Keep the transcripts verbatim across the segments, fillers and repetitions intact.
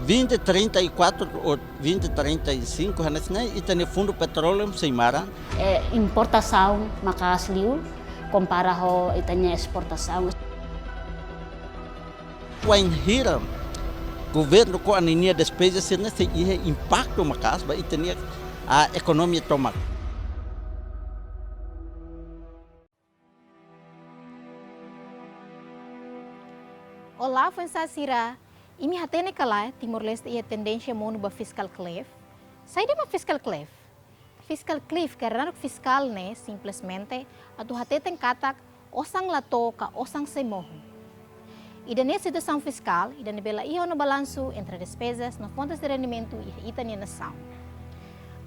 Vinte trinta e quatro ou vinte trinta e cinco, hanesan ne'e, ita-nia fundu petróleu sei maran. Eh, importasaun maka'as liu kompara ho ita-nia esportasaun. Wainhira governu ko'a ninia despeza sira-ne'e sei iha impaktu maka'as ba ita-nia, ah, ekonomia tomak. Olá, foin-sa'e sira. Imi hatene ka lae, Timor-Leste iha tendénsia monu ba fiscal cliff? Saida mak fiscal cliff? Fiscal cliff ka ranu fiskál ne'e simplesmente atu hateten katak osan la to'o ka osan sei mohu. Ida-ne'e situasaun fiskál ida ne'ebé la iha ona balansu entre despezas no fontes de rendimentu iha ita-nia nasaun.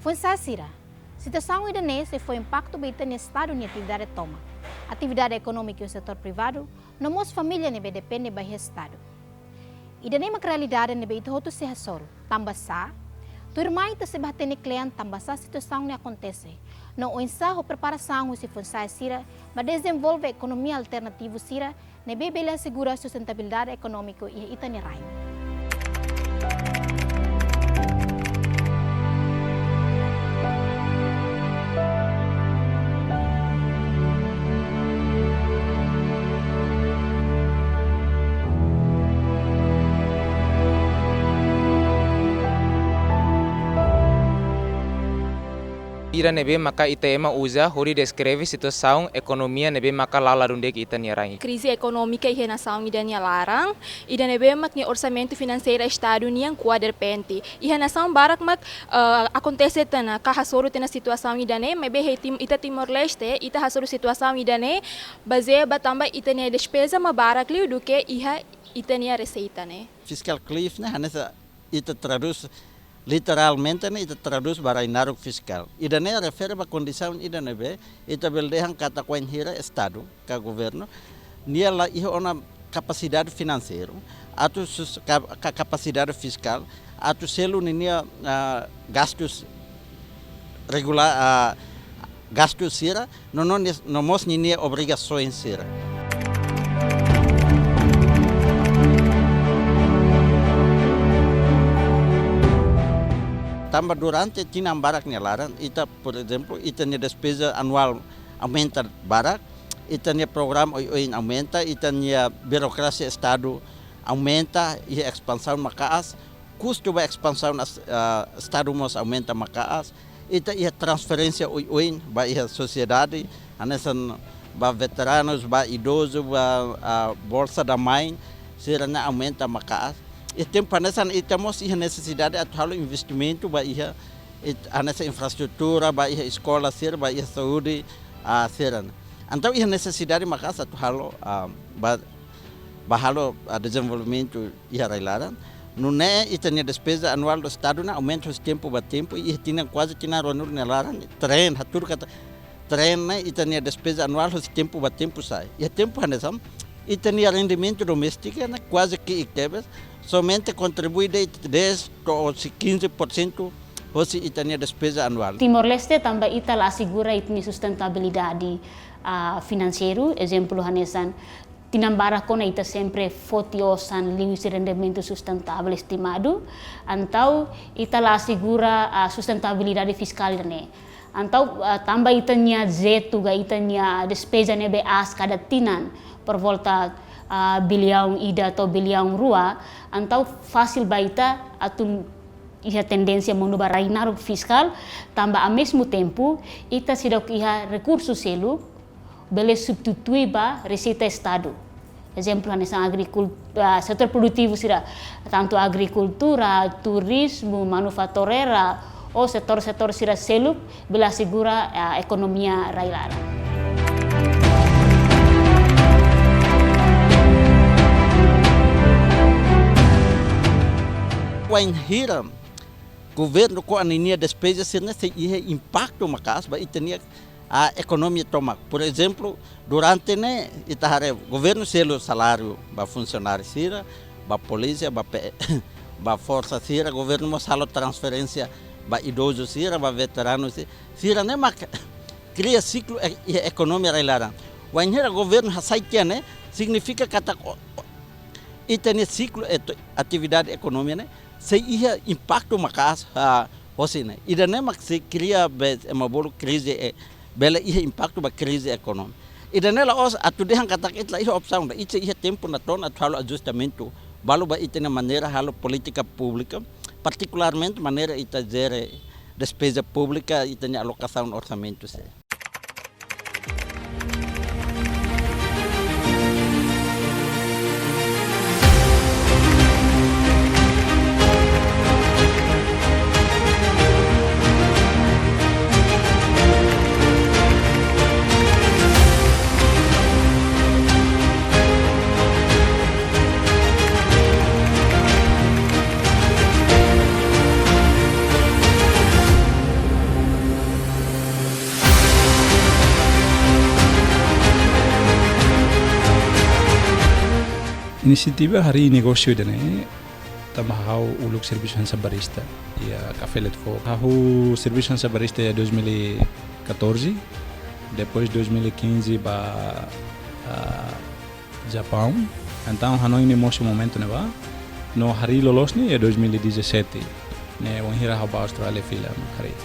Foin-sa'e sira, situasaun ida-ne'e sei fó impaktu ba ita-nia Estadu nia atividade tomak, atividade ekonómika iha setór privadu, no mós família ne'ebé depende ba iha Estadu. Ida-ne'e mak realidade ne'ebé ita hotu sei hasoru. Tanbasá? Tuirmai ita sei bá hatene kle'an tanbasá situasaun ne'e akontese, no oinsá ho preparasaun husi foin-sa'e sira ba dezenvolve ekonomia alternativu sira ne'ebé bele asegura sustentabilidade ekonómiku iha ita-nia rain. Ida ne'ebé maka ita ema uza hodi deskreve situasaun ekonomia ne'ebé maka la ladún di'ak iha ita-nia rain. Krize ekonómika iha nasaun ida-ne'e nia laran, ida ne'ebé mak nia orsamentu finanseiru Estadu nian kuaderpente. Iha nasaun barak mak, eh, akontese tiha ona ka hasoru tiha ona situasaun ida-ne'e, maibé iha Tim-, ita Timor-Leste, ita hasoru situasaun ida-ne'e bazeia ba tanba ita-nia despeza mak barak liu duké iha ita-nia reseita ne'e. Fiscal cliff ne'e hanesan ita tradús literalmente ne'e ita tradús ba rain naruk fiskál. Ida-ne'e refere ba kondisaun ida ne'ebé ita bele dehan katak wainhira Estadu ka governu nia la iha ona kapasidade finanseiru atu sus-, ka, ka, kapasidade fiskál atu selu ninia, ah, gastus regulár, ah, gastus sira, no, no, nis-, no mós ninia obrigasoens sira. Tanba durante tinan barak nia laran, ita, por ezemplu, ita-nia despeza anuál aumenta barak, ita-nia programa oioin aumenta, ita-nia birokrasia Estadu aumenta, iha espansaun maka'as, kustu ba espansaun as-, ah, Estadu mós aumenta maka'as. Ita iha transferénsia oioin ba iha sosiedade, hanesan ba veteranus, ba idozu, ba, ah, Bolsa da Mãe, sira-ne'e aumenta maka'as. I tempu hanesan ita mós iha nesesidade atu halo investimentu ba iha, it-, hanesan infraestrutura, ba iha eskola sira, ba iha saúde, ah, sira-ne'e. Entaun iha nesesidade maka'as atu halo, ah, ba, ba halo, ah, dezenvolvimentu iha rai-laran. Nune'e ita-nia despeza anuál do Estadu ne'e aumenta husi tempu ba tempu, iha tinan kuaze tinan ruanulu nia laran, tren, hatudu katak tren ne'e ita-nia despeza anuál husi tempu ba tempu sa'e. Iha tempu hanesan, ita-nia rendimentu doméstiku ne'e kuaze ki'ik tebes, somente kontribui de'it dez to'o quinze por cento hosi ita-nia despeza anuál. Timor-Leste tanba ita la asegura ita-nia sustentabilidade, ah, finanseiru, ezemplu hanesan, tinan barak ona ita sempre foti osan liuhusi rendimentu sustentável estimadu, entaun ita la asegura, ah, sustentabilidade fiskál ne'e. Entaun, ah, tanba ita-nia zetu ka ita-nia despeza ne'ebé aas kada tinan, por volta, ah, biliaun ida to'o biliaun rua, entaun fasil ba ita atu iha tendénsia monu ba rain naruk fiskál, tanba ao mesmo tempo ita seidauk iha rekursu seluk bele substitui ba reseita Estadu. Ezemplu, hanesan agrikul-, ah, setór produtivu sira, tantu agrikultura, turizmu, manufatureira, ou setór-setór sira seluk, bele asegura, ah, ekonomia rai-laran. Wainhira governu ko'a ninia despeza sira-ne'e sei iha impaktu maka'as ba ita-nia, ah, ekonomia tomak. Por ezemplu, durante ne'e ita haree governu selu saláriu ba funsionáriu sira, ba polísia, ba P-, ba forsa sira, governu mós halo transferénsia ba idozu sira, ba veteranu si-, sira-ne'e mak kria siklu e-, iha ekonomia rai-laran. Wainhira governu hasai tiha ne'e, signifika katak o-, o-, Ita-nia siklu eto-, atividade ekonomia ne'e sei iha impaktu maka'as, ah, hosi ne'e. Ida-ne'e mak sei kria be ema bolu krize, eh, bele iha impaktu ba krize ekonomia. Ida-ne'e la'ós atu dehan katak ita la iha opsaun, ita iha tempu natoon atu halo ajustamentu balu ba ita-nia maneira halo polítika públika, partikularmente maneira ita jere despeza públika, ita-nia alokasaun orsamentu sira. Inisiativa harii negósiu ida-ne'e tanba ha'u uluk servisu hanesan barista iha Café Letefoho. Ha'u servisu hanesan barista iha dois mil e catorze, depois dois mil e quinze ba, ah, Japaun. Entaun hanoin ne'e mosu momentu ne'ebá. No harii loloos ne'e iha dois mil e dezassete, ne'e wainhira ha'u ba Austrália fila mak harii.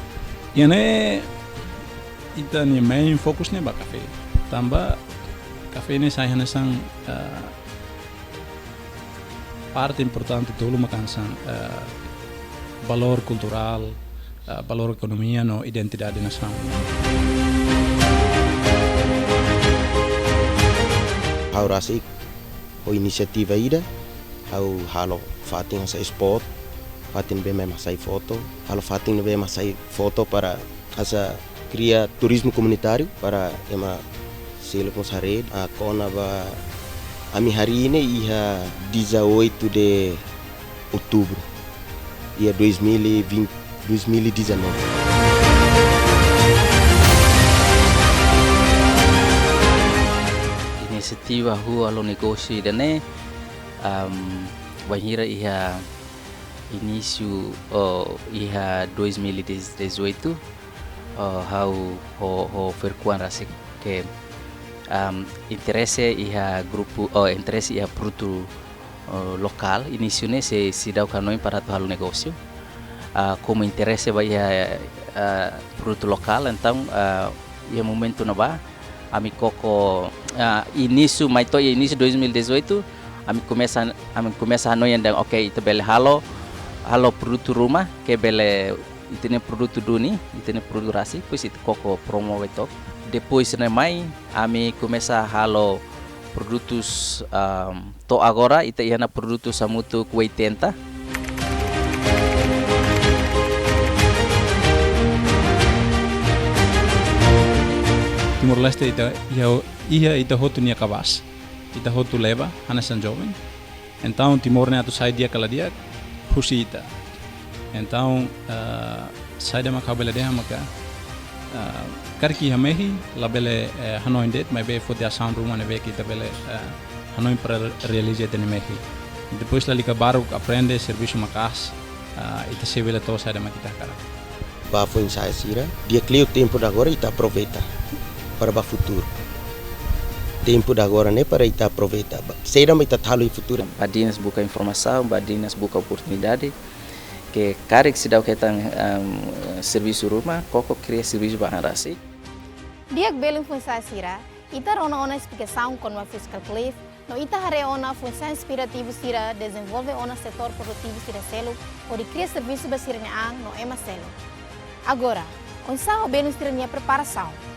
Iha ne'e ita-nia main fokus ne'e ba kafé. Tanba kafé ne'e sai hanesan, ah, parte importante tolu mak hanesan, eh, valór kulturál, eh, valór ekonomia no identidade nasaun. Ha'u rasik ho inisiativa ida, ha'u halo fatin hanesan spot, fatin ne'ebé ema hasai foto, halo fatin ne'ebé ema hasai foto para hanesan kria turizmu komunitáriu para ema seluk mós haree. Ah, kona-ba ami harii ne'e iha dezoito de outubro, iha dois mil e vinte, dois mil e dezanove. Inisiativa ha'u halo negósiu ida-ne'e, am, wainhira iha inísiu, oh, iha dois mil e dezoito, oh, ha'u ho, ho Ferkuan rasik ke, am, interese iha grupu, oh, interese iha produtu, oh, lokál, inísiu ne'e sei, seidauk hanoin para atu halo negósiu. Ah, komu interese ba iha, ah, produtu lokál, entaun, ah, iha momentu ne'ebá, ami koko, ah, inísiu, mai to'o inísiu dois mil e dezoito, ami komesa, ami komesa hanoin dehan, oke, ita bele halo, halo produtu ruma, ke bele ita-nia produtu duni, ita-nia produtu rasik, depois ita koko promove took. Depois ne'e mai, ami komesa halo produtus, ah, to'o agora, ita iha ona produtus hamutuk oitenta. Timor-Leste ita iha, iha ita hotu nia kabaas. Ita hotu leba, hanesan joven. Entaun, Timor ne'e atu sai di'ak ka la di'ak, husi ita. Entaun, eh, saida mak ha'u bele dehan maka, eh, karik iha mehi, labele, eh, hanoin de'it, maibé foti asaun ruma ne'ebé ke ita bele, eh, hanoin para realiza ita-nia mehi. Depois lalika baruk aprende servisu maka'as, ah, ita sei bele to'o saida mak ita hakarak. Ba foin-sa'e sira, di'ak liu tempu de agora ita aproveita para ba futuru. Tempu de agora ne'e para ita aproveita. Ba, saida mak ita atu halo iha futuru. Badinas buka informasaun, badinas buka oportunidade, ke karik seidauk hetan, em, servisu ruma, koko kria servisu ba an rasik. Di'ak belun foin-sa'e sira, ita rona ona esplikasaun kona-ba fiscal cliff, no ita haree ona funsaun inspirativu sira dezenvolve ona setór produtivu sira seluk, hodi kria servisu ba sira-nia an no ema seluk. Agora, oinsá ho belun sira-nia preparasaun?